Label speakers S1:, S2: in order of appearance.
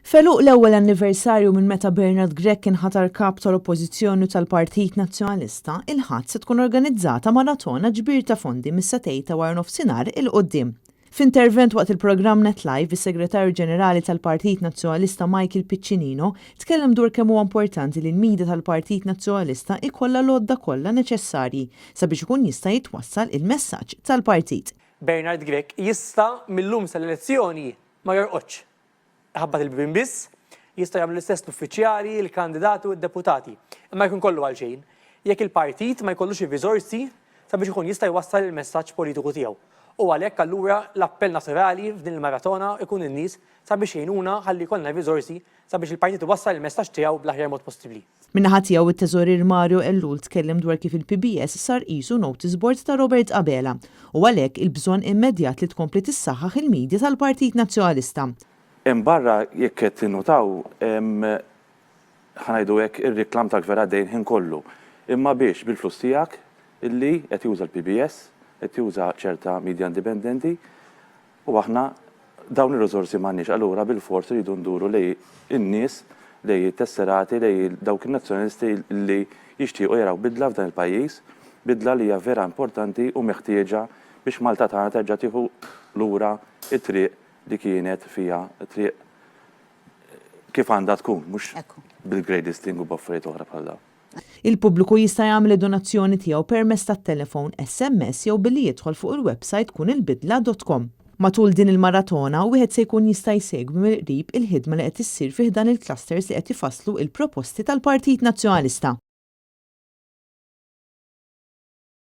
S1: F'għeluq l-ewwel anniversarju minn meta Bernard Grech inħatar Kap tal-Oppożizzjoni tal-Partit Nazzjonalista, il-Ħadd se tkun organizzata maratona ġbir ta' fondi mis-sagħtejn ta' waranofsinhar 'il quddiem. F'intervent waqt il-programm Net Live, is-Segretarju Ġenerali tal-Partit Nazzjonalista Michael Piccinino tkellem dwar kemm huwa importanti li l-media tal-Partit Nazzjonalista ikollha l-għodda kollha neċessarji sabiex ikun jista' jitwassal il-messaġġ tal-partit.
S2: Bernard Grech jista' mil-lum sal-elezzjoni ma jorqodx. Iħabbat il-bibien biss, jistgħu jagħmlu l-istess l-uffiċjali, il-kandidati u d-deputati. Imma jkun kollu għalxejn jekk il-partit ma jkollux ir-riżorsi sabiex ikun jista' jwassal il-messaġġ politiku tiegħu. U għalhekk allura l-appell naturali f'din il-maratona jkun in-nies sabiex jgħinuna ħalli jkollna r-riżorsi sabiex il-partit iwassal il-messaġġ tiegħu bl-aħjar mod possibbli.
S1: Min-naħa tiegħu it-Teżorier Mario Ellul tkellem dwar kif il-PBS sar qisu notice board ta' Robert Abela u għalhekk il-bżonn immedjat li tkompli tissaħħaħ il-media tal-Partit Nazzjonalista.
S3: Hemm barra jekk qed tinnutaw hemm ħa ngħidu hekk ir-reklam tal-gvern għaddej il-ħin kollu. Imma biex bil-flus tiegħek illi qed juża l-PBS, qed juża ċerta media indipendenti U aħna dawn ir-riżorsi m'għandniex, allura bilfors irridu nduru lejn in-nies, lejn it-tesserati, lejn dawk in-nazzjonalisti li jixtiequ jaraw bidla f'dan il-pajjiż, bidla li hija vera importanti u meħtieġa biex Malta tagħna terġa' tieħu lura t-triq li kienet fiha, triq kif għandha tkun, mhux bil-grey listing u b'affarijiet oħra bħal dawn.
S1: Il-pubbliku jista' jagħmel id-donazzjoni tiegħu permezz tat-telefon, SMS jew billi jidħol fuq il-websajt kunilbidla dot com. Matul din il-maratona, wieħed se jkun jista' jsegwi mill-qrib il-ħidma li qed issir fi ħdan il-clusters li qed ifasslu il-proposti tal-Partit Nazzjonalista.